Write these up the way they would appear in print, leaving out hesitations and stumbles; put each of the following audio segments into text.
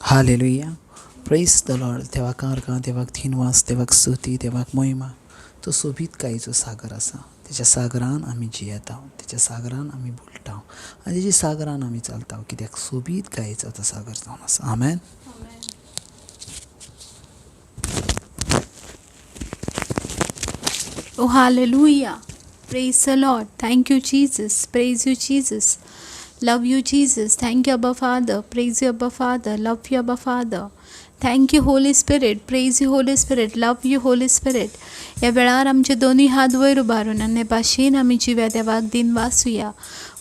Hallelujah, प्रेज the Lord. देवाक आर्गां, देवाक धिनवास, देवाक स्तुती, देवाक महिमा. तो सोबीतकायेचो सागर आसा. तेच्या सागरान आमी जियेता, तेच्या सागरान आमी बुडटा आनी तेच्या सागरान आमी चलता, कित्याक सोबीतकायेचो तो सागर जावन आसा. आमेन. Oh, hallelujah. Praise the Lord. Thank you, Jesus. Praise you, Jesus. Love you, Jesus. Thank you, Abba Father. Praise you, Abba Father. Love you, Abba Father. Thank you, Holy Spirit. Praise you, Holy Spirit. Love you, Holy Spirit. ह्या वेळार आमचे दोनूय हात वयर उबारून आनी भाशेन आमी जिव्या देवाक दिन वासुया.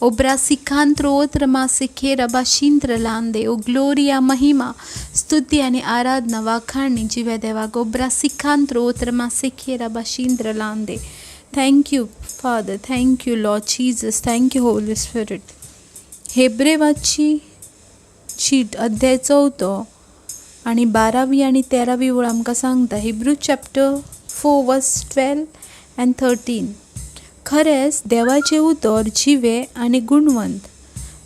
ओब्रा सिखांत्र ओत्र मासिखेर अबाशिंत्र लांदे. ओ ग्लोरिया, महिमा, स्तुती आनी आराधना, वाखाणी जिव्या देवाक. ओब्रा सिखांत्र ओत्र मासिखेर अबाशिंत्र लांदे. Thank you Father, thank you Lord Jesus, thank you Holy Spirit. हेब्रेवाची चीट अध्याय चवथो आनी 12वी आनी 13वी वळ आमकां सांगता. Hebrew chapter 4 verse 12 and 13. खरेंच देवाचें उतर जिवें आनी गुणवंत,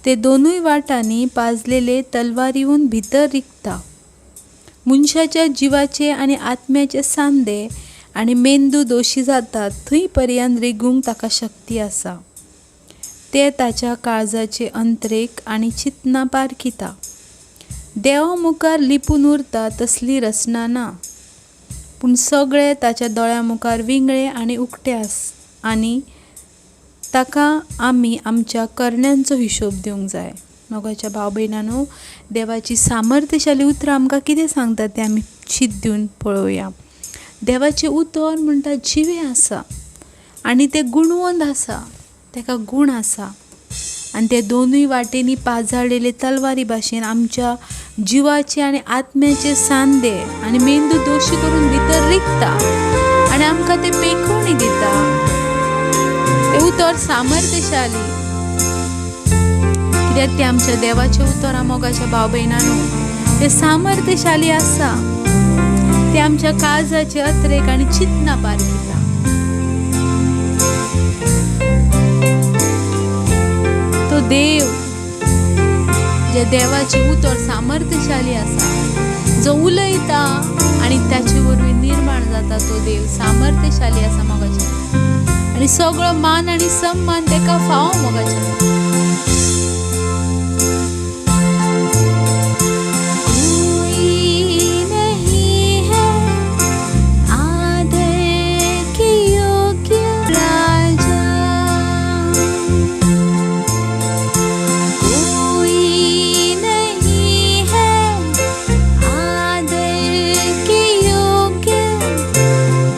ते दोनूय वाटांनी पाजलेले तलवारीहून भितर रिगता, मनशाच्या जिवाचे आनी आत्म्याचे सांदे आनी मेंदू दोशी जातात थंय पर्यंत रिगूंक ताका शक्ती आसा. ते ताच्या काळजाचे अंतरेक आनी चिंतना पारखिता. देवा मुखार लिपून उरता तसली रचना ना, पूण सगळे ताच्या दोळ्या मुखार विंगळे आनी उकते आस आनी ताका आमी आमच्या करण्यांचो हिशोब दिवंक जाय. मोगाच्या भाव भयणांनो, देवाची सामर्थ्यशाली उतरां आमकां कितें सांगता तें आमी चीत दिवन पळोवया. देवाचें उतर म्हणटा जिवें आसा आनी तें गुणवंत आसा, ताका गूण आसा आनी ते दोनूय वाटेंनी पाजाळलेले तलवारी भाशेन आमच्या जिवाचे आनी आत्म्याचे सांदे आनी मेंदू दोशी करून भितर रिगता आनी आमकां ते पेखवणी दिता. ते उतर सामर्थ्यशाली, कित्याक ते आमच्या देवाचें उतर. मोगाच्या भाव भयणांनो, ते सामर्थ्यशाली आसा, ते आमच्या काळजाचे अत्रेक आनी चिंतना पारखिता. तो देव जे देवाचें उतर सामर्थ्यशाली आसा, जो उलयता आनी ताचे वरवीं निर्माण जाता, तो देव सामर्थ्यशाली आसा मोगाचे, आनी सगळो मान आनी सन्मान ताका फावो मोगाचे.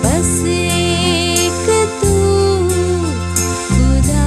बस एक तू खुदा।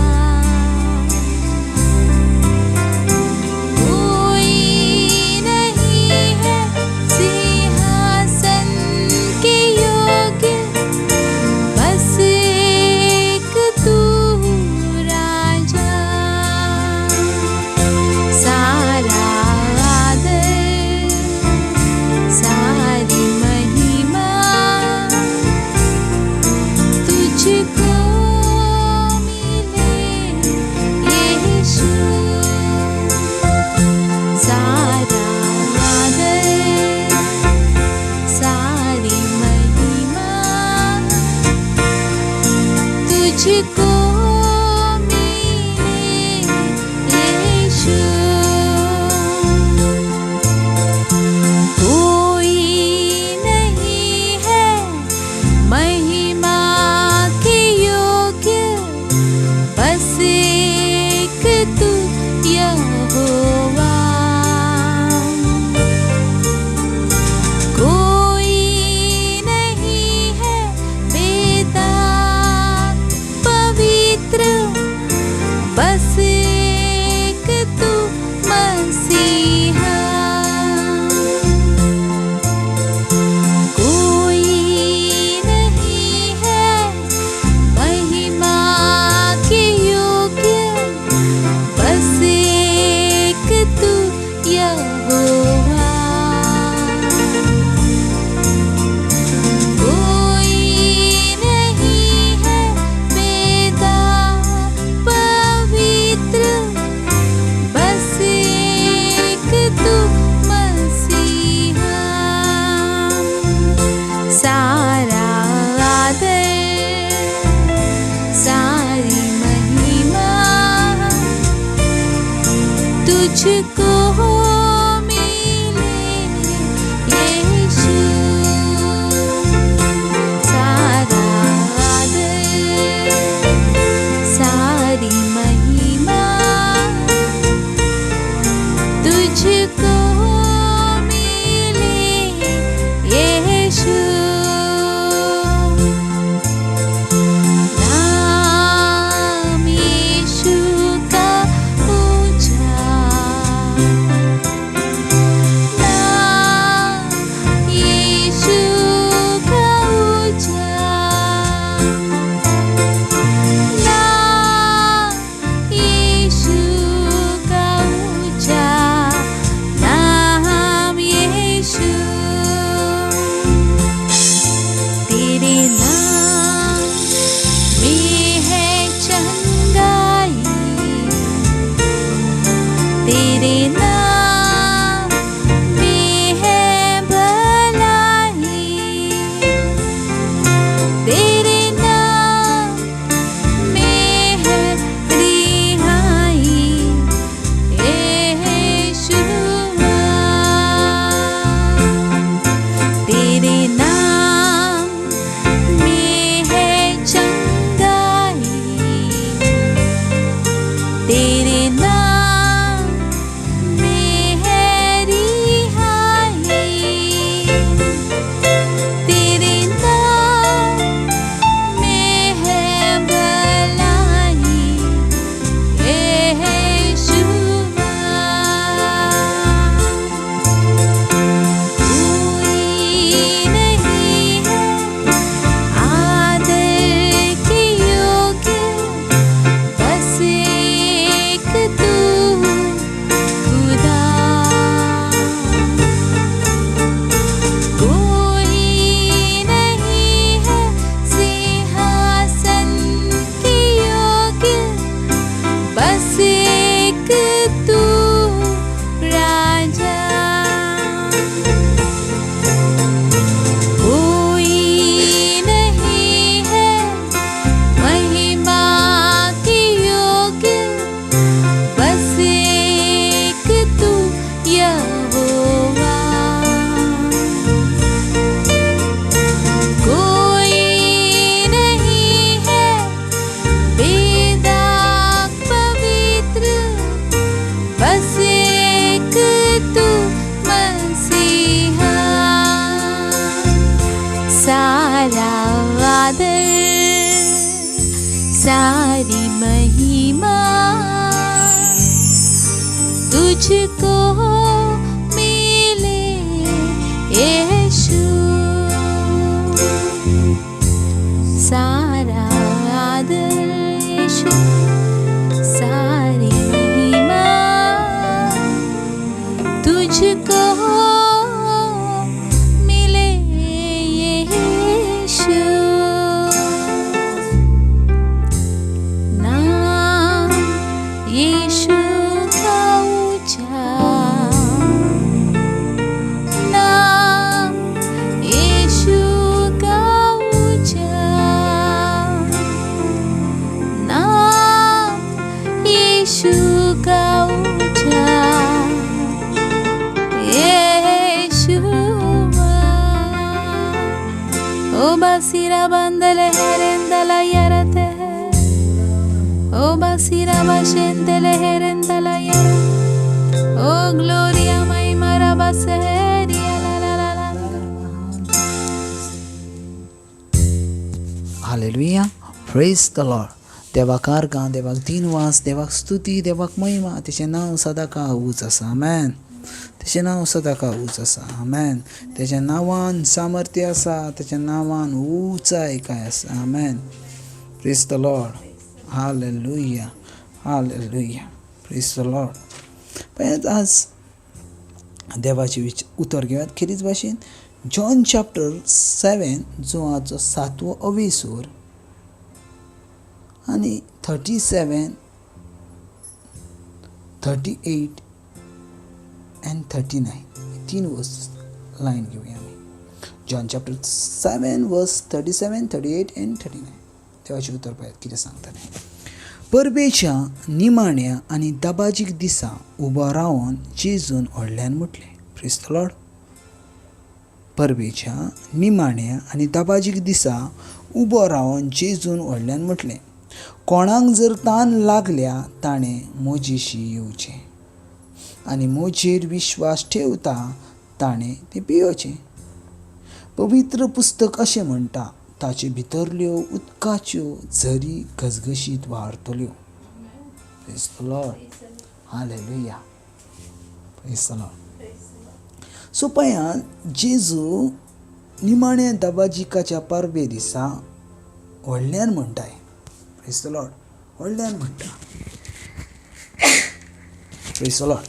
तुझको मिले यीशु। सारा आदर यीशु, सारी महिमा तुझको मिले यीशु। नाम यीशु का ऊंचा, नाम यीशु का ऊंचा, नाम यीशु का ऊंचा, यीशुआ। ओ बसीरा बंदले हेरेंदला यरते, ओ बसीरा बशेंदले हेरेंदला यर, ओ ग्लोरिया महिमा रबसेरिया ला ला ला ला। Hallelujah, praise the Lord. देवाक आर्गां, देवाक दिनवास, देवाक स्तुती, देवाक महिमा. तेचें नांव सदांकाळ ऊंच आसा. आमेन. तेचें नांव सदांकाळ ऊंच आसा. आमेन. तेच्या नांवान सामर्थ्य आसा, तेच्या नांवान उंचाय काय आसा. आमेन. Praise the Lord. Hallelujah, hallelujah, praise the Lord. पळयात आज देवाचें उतर घेयात खेरीज भाशेन जॉन चॅप्टर 7 जो आजचो सातवो अवेसूर आनी 37, 38 and 39 तीन वर्स लायन घेवया आमी. जॉन चॅप्टर 7 वर्स 37, 38 and 39. देवाचें उतर पळयात कितें सांगता तें. परबेच्या निमाण्या आनी दबाजीक दिसा उबो रावन जेजून व्हडल्यान म्हटलें. Praise the Lord. परबेच्या निमाण्या आनी दबाजीक दिसा उबो रावन जेजून व्हडल्यान म्हटलें, कोणाक जर तान लागल्या ताणें म्हजेशी येवचें आनी म्हजेर विश्वास ठेवता ताणें तें पियोचें. पवित्र पुस्तक अशें म्हणटा, ताचे भितरल्यो उदकाच्यो झरी घसघशीत व्हांवतल्यो. Praise the Lord. Hallelujah, praise the Lord. So पळयात जेजू निमाण्या दबाजिकाच्या परबे दिसा व्हडल्यान म्हणटाय. Praise the Lord. व्हडल्यान म्हणटा. Praise the Lord.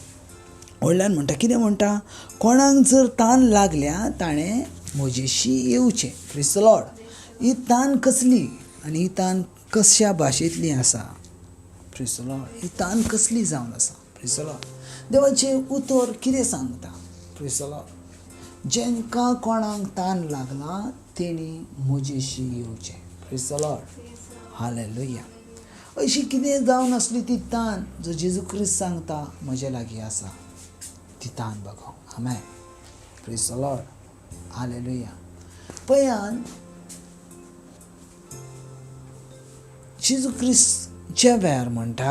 व्हडल्यान म्हणटा. कितें म्हणटा? कोणाक जर तान लागल्या ताणें म्हजेशी येवचें. Praise the Lord. ही तान कसली आनी ही तान कश्या भाशेंतली आसा? Praise the Lord. ही तान कसली जावन आसा? Praise the Lord. देवाचें उतर कितें सांगता? Praise the Lord. जेंकां कोणाक तान लागला तेणी म्हजेशी येवचें. Praise the Lord. Hallelujah. अशी कितें जावन आसली ती तान जो जेजू क्रिस्त सांगता म्हजे लागीं आसा ती तान बघो. आमेन. Praise the Lord. Hallelujah. पळयान जेजू क्रिस्त ज्या वेळार म्हणटा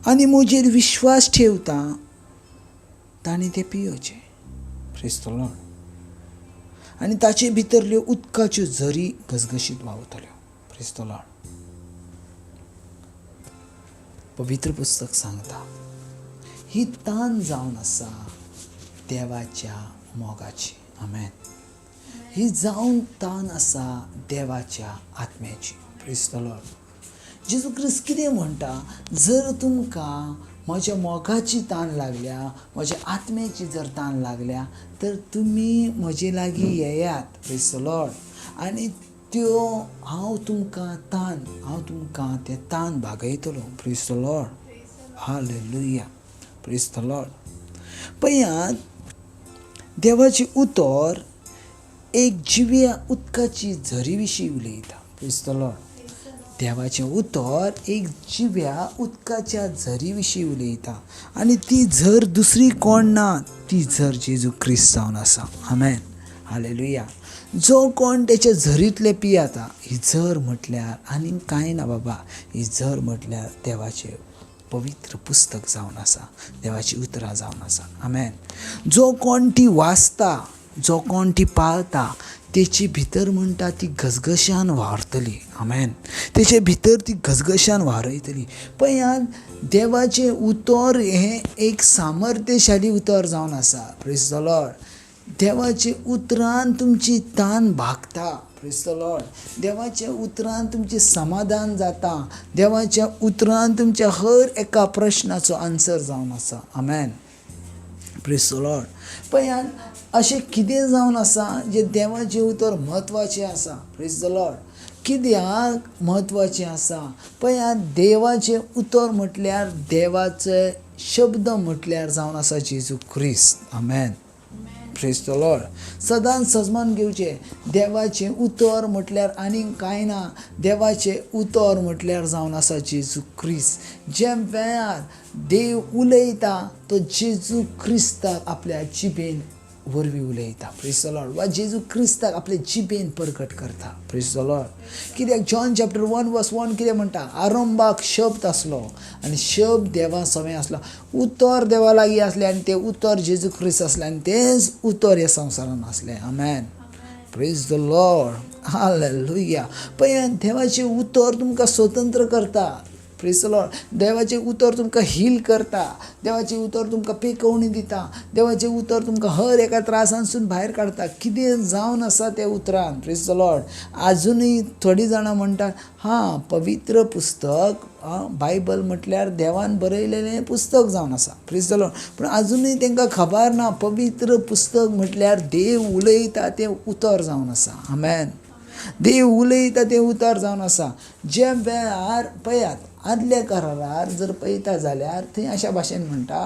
आनी म्हजेर विश्वास ठेवता ताणें तें पियोचें. Praise the Lord. आनी ताचे भितरल्यो उदकाच्यो झरी घसघशीत व्हांवतल्यो. Praise the Lord. पवित्र पुस्तक सांगता ही तान जावन आसा देवाच्या मोगाची. आमेन. ही जावन तान आसा देवाच्या आत्म्याची. Praise the Lord. जेजू क्रिस्त कितें म्हणटा? जर तुमकां म्हज्या मोगाची तान लागल्या, म्हज्या आत्म्याची जर तान लागल्या तर तुमी म्हजे लागीं येयात. Praise the Lord. आनी त्यो हांव तुमकां तान, हांव तुमकां तें तान भागयतलो. Praise the Lord. Hallelujah. Praise the Lord. पळयात देवाचें उतर एक जिव्या उदकाची झरी विशीं उलयता. Praise the Lord. देवाचें उतर एक जिव्या उदकाच्या झरी विशीं उलयता आनी ती झर दुसरी कोण ना, ती झर जेजू क्रिस्त जावन आसा. आमेन. हालेलुया. जो कोण तेच्या झरींतले पियाता, ही झर म्हटल्यार आनी कांय ना बाबा, ही झर म्हटल्यार देवाचें पवित्र पुस्तक जावन आसा, देवाचीं उतरां जावन आसा. आमेन. जो कोण ती वाचता, जो कोण ती पाळता तेची भितर म्हणटा ती घसघश्यान व्हांवतली. आमेन. तेचे भितर ती घसघश्यान व्हांवयतली. पळयात, देवाचें उतर हें एक सामर्थ्यशाली उतर जावन आसा. Praise the Lord. देवाचे उतरान तुमची तान भागता. Praise the Lord. देवाच्या उतरान तुमचें समाधान जाता. देवाच्या उतरान तुमच्या हर एका प्रश्नाचो आन्सर जावन आसा. आमेन. Praise the Lord. पळयात, अशें कितें जावन आसा जें देवाचें उतर म्हत्वाचें आसा. Praise the Lord. कित्याक म्हत्वाचें आसा? पळयात, देवाचें उतर म्हटल्यार देवाचे शब्द म्हटल्यार जावन आसा जेजू क्रिस्त. आमेन. Praise the Lord. सदांच सजमान घेवचें, देवाचें उतर म्हटल्यार आनीक कांय ना, देवाचें उतर म्हटल्यार जावन आसा जेजू क्रिस्त. जे वेळार देव उलयता तो जेजू क्रिस्ताक आपल्या जिबेन वरवीं उलयता. Praise the Lord. वा जेजू क्रिस्ताक आपले जिबेन परगट करता. Praise the Lord. कित्याक जॉन चॅप्टर 1 वर्स 1 कितें म्हणटा? आरंभाक शब्द आसलो आनी शब्द देवा सवें आसलो, उतर देवा लागीं आसलें आनी तें उतर जेजू क्रिस्त आसलें आनी तेंच उतर ह्या संवसारान आसलें. आमेन. Praise the Lord. हालेलुया. पळयात, देवाचें उतर तुमकां स्वतंत्र करता. Praise the Lord. देवाचें उतर तुमकां हील करता. देवाचें उतर तुमकां पेकोवणी दिता. देवाचें उतर तुमकां हर एका त्रासांसून भायर काडटा. कितें जावन आसा त्या उतरान. Praise the Lord. आजुनूय थोडीं जाणां म्हणटात, हां, पवित्र पुस्तक बायबल म्हटल्यार देवान बरयलेलें पुस्तक जावन आसा. Praise the Lord. पूण आजुनूय तांकां खबर ना पवित्र पुस्तक म्हटल्यार देव उलयता तें उतर जावन आसा. आमेन. देव उलयता तें उतर जावन आसा. जे वेळार पळयात, आदल्या करारार जर पळयता जाल्यार थंय अशा भाशेन म्हणटा,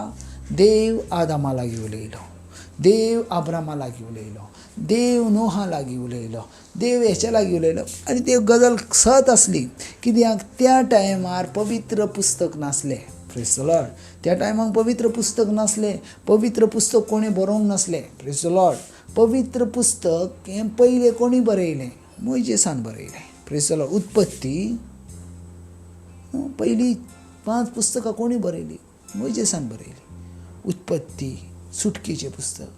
देव आदामा लागीं उलयलो, देव आब्रामा लागीं उलयलो, देव नोहा लागीं उलयलो, देव हेच्या लागीं उलयलो. आनी ती गजाल सत आसली. कित्याक त्या टायमार पवित्र पुस्तक नासलें. Praise the Lord. त्या टायमाक पवित्र पुस्तक नासलें, पवित्र पुस्तक कोणें बरोवंक नासलें. Praise the Lord. पवित्र पुस्तक हें पयलें कोणी बरयलें? मोयजेसान बरयलें. Praise the Lord. उत्पत्ती पयलीं 5 पुस्तकां कोणी बरयली? मोयजेसान बरयली. उत्पत्ती, सुटकेचें पुस्तक,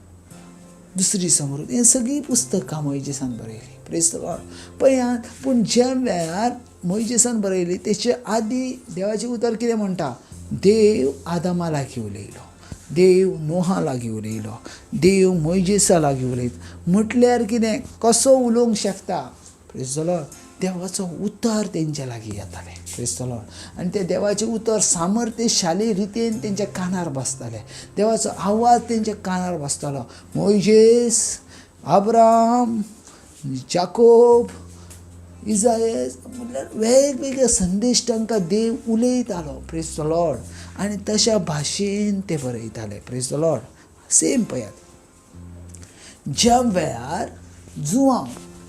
दुसरी समृद्ध, हें सगळीं पुस्तकां मोयजेसान बरयली. Praise the Lord. पळयात, पूण ज्या वेळार मोयजेसान बरयली तेचे आदीं देवाचें उतर कितें म्हणटा? देव आदामा लागीं उलयलो, देव नोहा लागीं उलयलो, देव मोयजेसा लागीं उलयता. म्हटल्यार कितें? कसो उलोवंक शकता? Praise the Lord. देवाचो उतर तेंच्या लागीं येतालें. Praise the Lord. आनी तें देवाचें उतर सामर्थ्यशाली रितीन तेंच्या कानार बसतालें. देवाचो आवाज तेंच्या कानार बसतालो. मोयजेस, आब्राम, जाकोब, इजायस, म्हटल्यार वेगवेगळे संदेश तांकां देव उलयतालो. Praise the Lord. आनी तशा भाशेन ते बरयताले. Praise the Lord. Same पळयात, ज्या वेळार जुआंव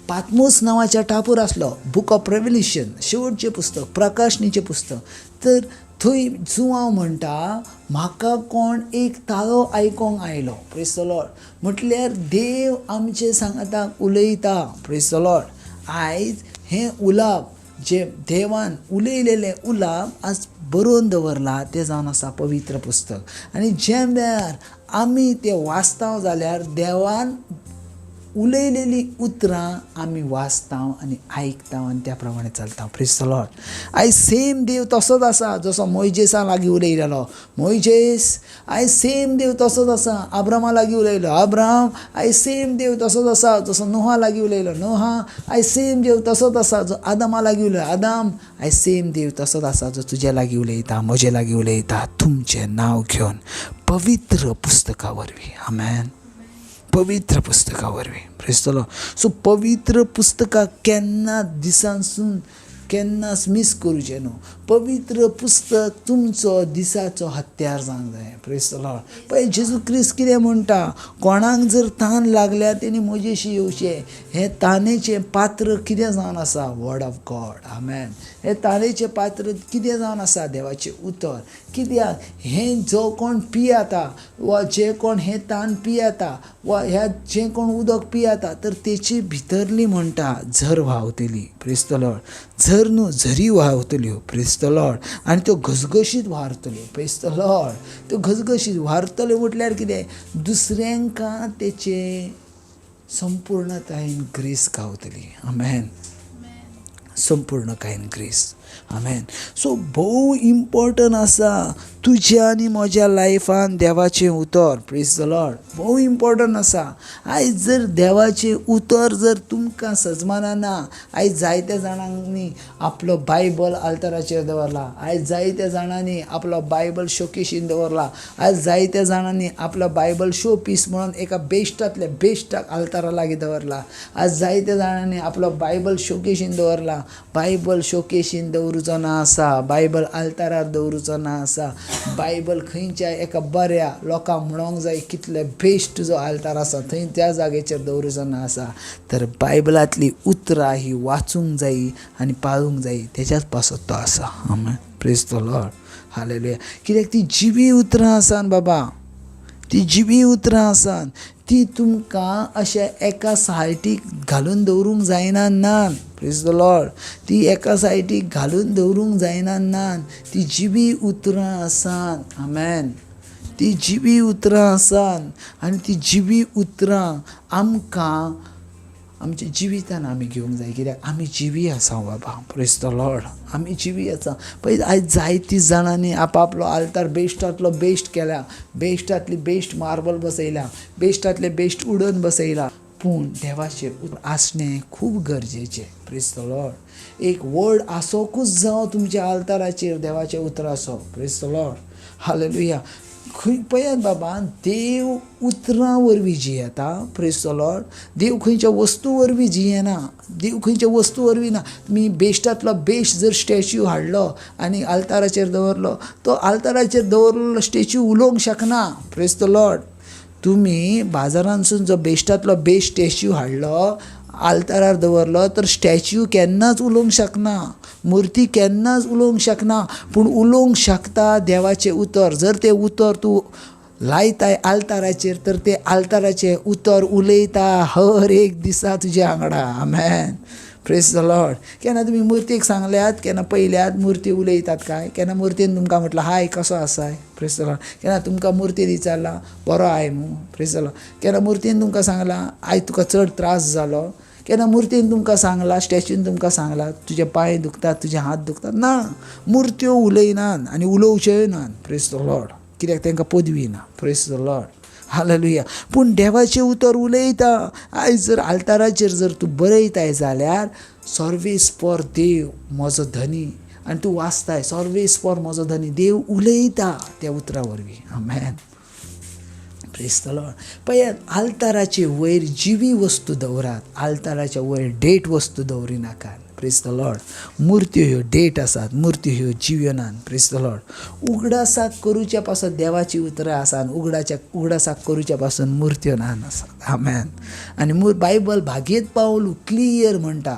पातमोस नांवाच्या टापूर आसलो, बूक ऑफ रेवल्युशन, शेवटचें पुस्तक, प्रकाशनीचें पुस्तक, तर थंय जुआंव म्हणटा, म्हाका कोण एक ताळो आयकोंक आयलो. Praise the Lord. म्हटल्यार देव आमचे सांगाताक उलयता. Praise the Lord. आयज हें उलाप जें देवान उलयलेलें उलाप आज बरोवन दवरलां तें जावन आसा पवित्र पुस्तक. आनी ज्या वेळार आमी तें वाचता जाल्यार देवान उलयलेली उतरां आमी वाचता आनी आयकता आनी त्या प्रमाणे चलता. Praise the Lord. आयज सेम देव तसोच आसा जसो मोयजेसा लागीं उलयलेलो मोयजेस, आयज सेम देव तसोच आसा आब्रामा लागीं उलयलो आब्राम, आयज सेम देव तसोच आसा जसो नोहा लागीं उलयलो नोहा, आयज सेम देव तसोच आसा जो आदामा लागीं उलयलो आदाम, आयज सेम देव तसोच आसा जो तुजे लागीं उलयता, म्हजे लागीं उलयता, तुमचें नांव घेवन पवित्र पुस्तका वरवीं. आमेन. पवित्र पुस्तका वरवीं. Praise the Lord. सो पवित्र पुस्तकां केन्ना दिसांसून केन्नाच मीस करूचें न्हू. पवित्र पुस्तक तुमचो दिसाचो हत्यार जावंक जाय. Praise the Lord. पळय जेजू क्रिस्त कितें म्हणटा, कोणाक जर तान लागल्या तेणी म्हजेशी येवचें. हें तानेचें पात्र कितें जावन आसा? Word of God. आमेन. हें तानेचें पात्र कितें जावन आसा? देवाचें उतर. कित्याक हें जो कोण पियेता वा जे कोण हें तान पियेता वा ह्या जें कोण उदक पियेता तर तेची भितरली म्हणटा झर व्हांवतली. Praise the Lord. झर न्हू, झरी व्हांवतल्यो. Praise the Lord. आनी त्यो घसघशीत व्हांवतल्यो. Praise the Lord. त्यो घसघशीत व्हांवतल्यो म्हटल्यार कितें? दुसऱ्यांका तेचें संपूर्णतायेन ग्रेस गावतली. आमेन. संपूर्णकायेन ग्रेस. आमेन. सो भोव इम्पोर्टंट आसा तुज्या आनी म्हज्या लायफान देवाचें उतर. प्रेज the Lord. भोव इम्पोर्टंट आसा. आयज जर देवाचें उतर जर तुमकां सजमाना ना, आयज जायत्या जाणांनी आपलो बायबल आल्ताराचेर दवरला, आयज जायत्या जाणांनी आपलो बायबल शोकेशीन दवरला, आयज जायत्या जाणांनी आपलो बायबल शो पीस म्हणून एका बेस्टांतल्या बेस्टाक आल्तारा लागीं दवरला, आयज जायत्या जाणांनी आपलो बायबल शोकेशीन दवरला. बायबल शोकेशीन दवरुचो ना आसा, बायबल आल्तारार दवरुचो ना आसा. बायबल खंयच्या एका बऱ्या लोकांक म्हणोंक जाय कितले बेस्ट जो आल्तार आसा थंय त्या जागेचेर दवरुचो ना आसा. तर बायबलांतली उतरां ही वाचूंक जायी आनी पाळूंक जायी, तेज्याच पासत तो आसा. आमेन. Praise the Lord. हालेलुया. कित्याक ती जिवी उतरां आसात बाबा, ती जिवी उतरां आसात, ती तुमकां अशें एका सायटीक घालून दवरूंक जायना ना. प्रेज the Lord. ती एका सायटीक घालून दवरूंक जायना ना, ती जिवी उतरां आसात. आमेन. ती जिवी उतरां आसात आनी ती जिवी उतरां आमकां आमच्या जिवितान आमी घेवंक जाय. कित्याक आमी जिवी आसा बाबा. प्रेज the Lord. आमी जिवी आसा. पळय आयज जायतीं जाणांनी आपआपलो आल्तार बेस्टांतलो बेस्ट केल्या, बेस्टांतली बेस्ट मार्बल बसयल्या, बेस्टांतले बेस्ट उडन बसयला, पूण देवाचें उतर आसणें खूब गरजेचें. प्रेज the Lord. एक वर्ड आसोकूच जावं तुमच्या आल्ताराचेर देवाचें उतर आसो. Praise the Lord. हालेलुया. खंय पळयात बाबा, देव उतरां वरवीं जियेता. प्रेज the Lord. देव खंयच्या वस्तू वरवीं जियेना, देव खंयच्या वस्तू वरवीं ना. तुमी बेस्टांतलो बेस्ट जर स्टॅच्यू हाडलो आनी आल्ताराचेर दवरलो, तो आल्ताराचेर दवरलेलो स्टॅच्यू उलोवंक शकना. प्रेज the Lord. तुमी बाजारांतसून जो बेस्टांतलो बेस्ट स्टॅच्यू हाडलो आल्तारार दवरलो तर स्टॅच्यू केन्नाच उलोवंक शकना, मुर्ती केन्नाच उलोवंक शकना, पूण उलोवंक शकता देवाचें उतर. जर तें उतर तूं लायताय आल्ताराचेर तर तें आल्ताराचें उतर उलयता हर एक दिसा तुज्या वांगडा. आमेन. Praise the Lord. केन्ना तुमी मुर्तीक सांगल्यात, केन्ना पळयल्यात मुर्ती उलयतात काय? केन्ना मुर्तीन तुमकां म्हटलां हाय कसो आसाय? प्रेज the Lord. केन्ना तुमकां मुर्तीन विचारलां बरो I मू? प्रेज the Lord. केन्ना मुर्तीन तुमकां सांगलां आयज तुका चड त्रास जालो? केन्ना मुर्तीन तुमकां सांगलां, स्टॅच्यून तुमकां सांगलां तुजे पांय दुखतात, तुजे हात दुखतात? ना, मुर्त्यो उलयनात आनी उलोवच्योय नात. प्रेज the Lord. कित्याक तांकां पदवी ना. Praise the Lord. हालेलुया. पूण देवाचें उतर उलयता. आयज जर आल्ताराचेर जर तूं बरयताय जाल्यार सर्वेस्पर देव म्हजो धनी, आनी तूं वाचताय सर्वेस्पर म्हजो धनी, देव उलयता त्या उतरा वरवीं. आमेन. Praise the Lord. पळयात आल्ताराचे वयर जिवी वस्तू दवरात, आल्ताराच्या वयर डेट वस्तू दवरिनाकात. Praise the Lord. मुर्त्यो ह्यो डेट आसात, मुर्त्यो ह्यो जिव्यो नात. Praise the Lord. उगडासाक करुच्या पासून देवाची उतरां आसात, उगडासाक करुच्या पासून मुर्त्यो नान आसात. आमेन. आनी बायबल भागयत पावलू क्लियर म्हणटा,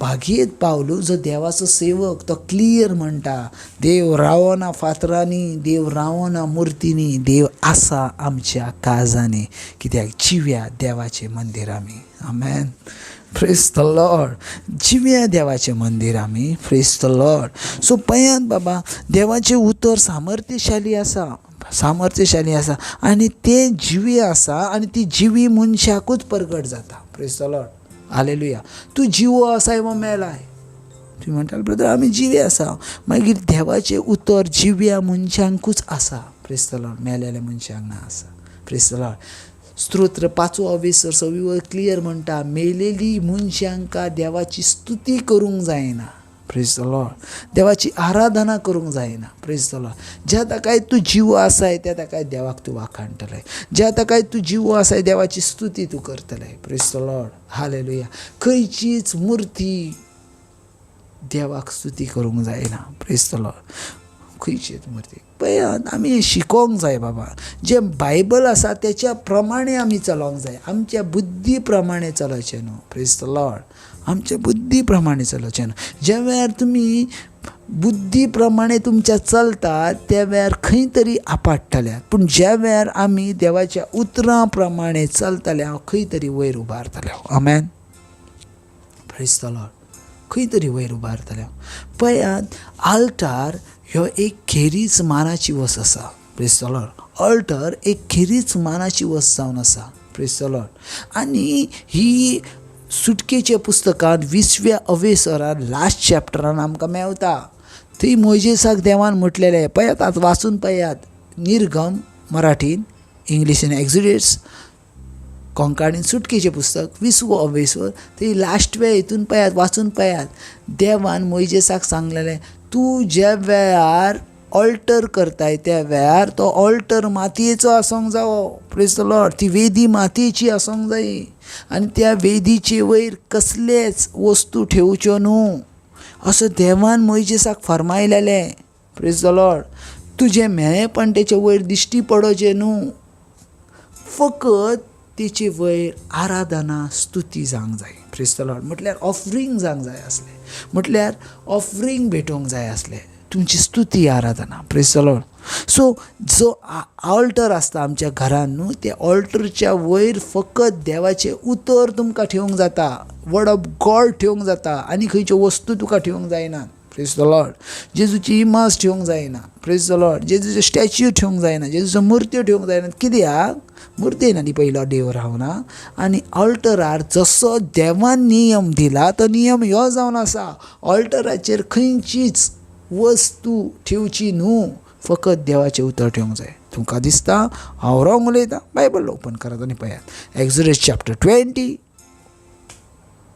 भागयत पावलू जो देवाचो सेवक तो क्लियर म्हणटा, देव रावना फातरांनी, देव रावना मुर्तींनी, देव आसा आमच्या काळजांनी. कित्याक जिव्या देवाचें मंदीर आमी. आमेन. Praise the Lord. जिव्या देवाचें मंदीर आमी. Praise the Lord. सो पळयात बाबा, देवाचें उतर सामर्थ्यशाली आसा, सामर्थ्यशाली आसा आनी तें जिवी आसा आनी ती जिवी मनशाकूच परगट जाता. Praise the Lord. हालेलुया. तूं जिवो आसाय वो मेलाय? तुमी म्हणटाले ब्रदर आमी जिवे आसा. मागीर देवाचें उतर जिव्या मनशांकूच आसा. Praise the Lord. मेलेल्या मनशांक ना आसा. Praise the Lord. स्तोत्र 5 वीस 26 क्लियर म्हणटा, मेलेली मनशांका देवाची स्तुती करूंक जायना. Praise the Lord. देवाची आराधना करूंक जायना. Praise the Lord. ज्या ताकाय तूं जिवो आसाय त्या ताकाय देवाक तूं वाखाणटलें, ज्या ताकाय तूं जिवो आसाय देवाची स्तुती तूं करतलें. Praise the Lord. हालेलुया. खंयचीच मुर्ती देवाक स्तुती करूंक जायना. Praise the Lord. खंयचीच मुर्ती. पळयात आमी शिकोंक जाय बाबा, जें बायबल आसा तेच्या प्रमाणे आमी चलोंक जाय, आमच्या बुद्धी प्रमाणे चलचें न्हू. Praise the Lord. आमच्या बुद्धी प्रमाणे चलचें न्हू. ज्या वेळार तुमी बुद्धी प्रमाणे तुमच्या चलतात त्या वेळार खंय तरी आपडटले, पूण ज्या वेळार आमी देवाच्या उतरां प्रमाणे चलतले हांव खंय तरी वयर उबारतले. आमेन. Praise the Lord. खंय तरी वयर उबारतले. पळयात आल्तार ह्यो एक खेरीज मानाची वस्त आसा. Praise the Lord. Alter एक खेरीज मानाची वस्त जावन आसा. Praise the Lord. आनी ही सुटकेच्या पुस्तकांत 20व्या अवेसरान लास्ट चॅप्टरान आमकां मेवता. थंय मोयजेसाक देवान म्हटलेलें, पळयात आतां वाचून पळयात, निर्गम मराठीन, इंग्लिशीन एक्झिडेट्स, कोंकणीन सुटकेचें पुस्तक 20वो अवेसर, थंय लास्टवे हितून पळयात, वाचून पळयात. देवान मोयजेसाक सांगलेलें, तूं ज्या वेळार ऑल्टर करताय त्या वेळार तो ऑल्टर मातयेचो आसूंक जावो. Praise the Lord. ती वेदी मातयेची आसूंक जायी आनी त्या वेदीचे वयर कसलेच वस्तू ठेवच्यो न्हू, असो देवान मोयजेसाक फर्मायलेलें. Praise the Lord. तुजें म्हेळेपण तेचे वयर दिश्टी पडोचें न्हू, फकत तेचे वयर आराधना स्तुती जावंक जाय. Praise the Lord. म्हटल्यार ऑफरींग जावंक जाय आसलें, म्हटल्यार ऑफरींग भेटोवंक जाय आसलें, तुमची स्तुती आराधना. Praise the Lord. सो जो ऑल्टर आसता आमच्या घरान न्हू, त्या ऑल्टरच्या वयर फकत देवाचें उतर तुमकां ठेवंक जाता, वर्ड ऑफ गॉड ठेवंक जाता, आनी खंयच्यो वस्तू तुका ठेवंक जायना. Praise the Lord. जेजूची इमाज ठेवंक जायना. Praise the Lord. जेजूचो स्टॅच्यू ठेवंक जायना, जेजूचो मुर्त्यो ठेवंक जायना. कित्याक मुर्ती ना ती पयलो देव रावना. आनी ऑल्टरार जसो देवान नियम दिला तो नियम ह्यो जावन आसा, ऑल्टराचेर खंयचीच वस्तू ठेवची न्हू, फकत देवाचें उतर ठेवंक जाय. तुमकां दिसता हांव रॉंग उलयतां, बायबल ओपन करात आनी पळयात, Exodus chapter 20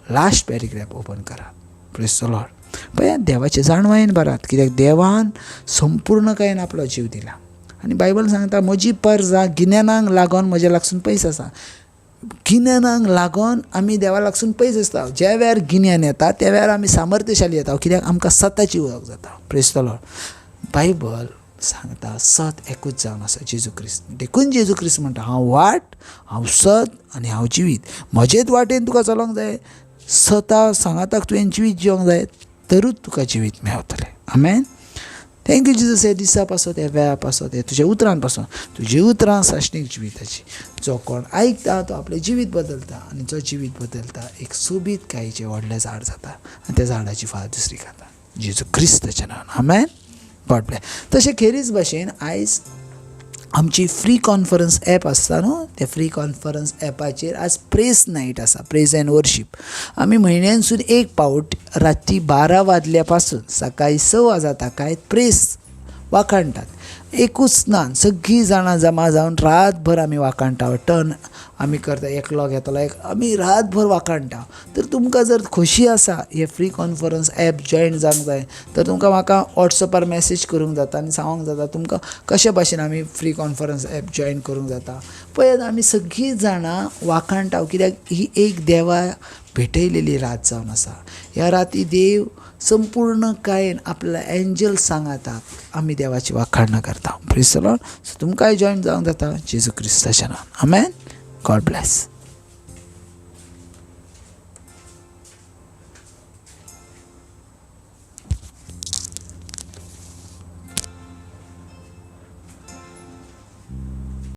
last paragraph open करात. Praise the Lord. पळयात देवाचें जाणवायेन भरात, कित्याक देवान संपूर्णकायेन आपलो जीव दिला. आनी बायबल सांगता, म्हजी परजा गिन्यानाक लागून म्हज्या लागसून पयस आसा. गिन्यानाक लागून आमी देवा लागसून पयस आसता. ज्या वेळार गिन्यान येता त्या वेळार आमी सामर्थ्यशाली येता, कित्याक आमकां सताची वळख जाता. Praise the Lord. Bible सांगता सत एकूच जावन आसा, जेजू क्रिस्त. देखून जेजू क्रिस्त म्हणटा, हांव वाट, हांव सत आनी हांव जिवीत. म्हजेच वाटेन तुका चलोवंक जाय, सता सांगाताक तुवें जिवीत जिवंक जाय, तरूच तुका जिवीत मेवतलें. आमेन. Thank you Jesus, हे दिसा पासत, ह्या वेळा पासत, हे तुज्या उतरान पासत. तुजी उतरां सासणीक जिविताची. जो कोण आयकता तो आपलें जिवीत बदलता, आनी जो जिवीत बदलता एक सोबीत कायचें व्हडलें झाड जाता, आनी त्या झाडाची फाळ दुसरी खाता. जेजू क्रिस्ताच्या नांवान. आमेन. God bless. तशें खेरीज भाशेन आयज आमची फ्री कॉन्फरन्स एप आसता न्हू, त्या फ्री कॉन्फरन्स एपाचेर आज प्रेज नायट आसा, प्रेज एंड वर्शीप. आमी म्हयन्यानसून एक पावट राती 12 वाजल्या पासून सकाळीं 6 वाजता काय प्रेज वाखाणटात. एकूच ना, सगळीं जाणां जमा जावन रातभर आमी वाखाणटा. टर्न आमी करता, एकलो घेतलो एक, आमी रातभर वाखाणटा. तर तुमकां जर खोशी आसा हे फ्री कॉन्फरन्स एप जॉयन जावंक जाय, तर तुमकां म्हाका वॉट्सएपार मॅसेज करूंक जाता आनी सांगूंक जाता तुमकां कशे भाशेन आमी फ्री कॉन्फरन्स एप जॉयन करूंक जाता. पळयात आमी सगळीं जाणां वाखाणटा, कित्याक ही एक देवा भेटयलेली रात जावन आसा. ह्या राती देव संपूर्णकायेन आपल्या एंजल सांगाता आमी देवाची वाखाणा करता. Praise the Lord. सो तुमकांय जॉयन जावंक जाता जेजू क्रिस्ताच्या नांवान. आमेन. God bless.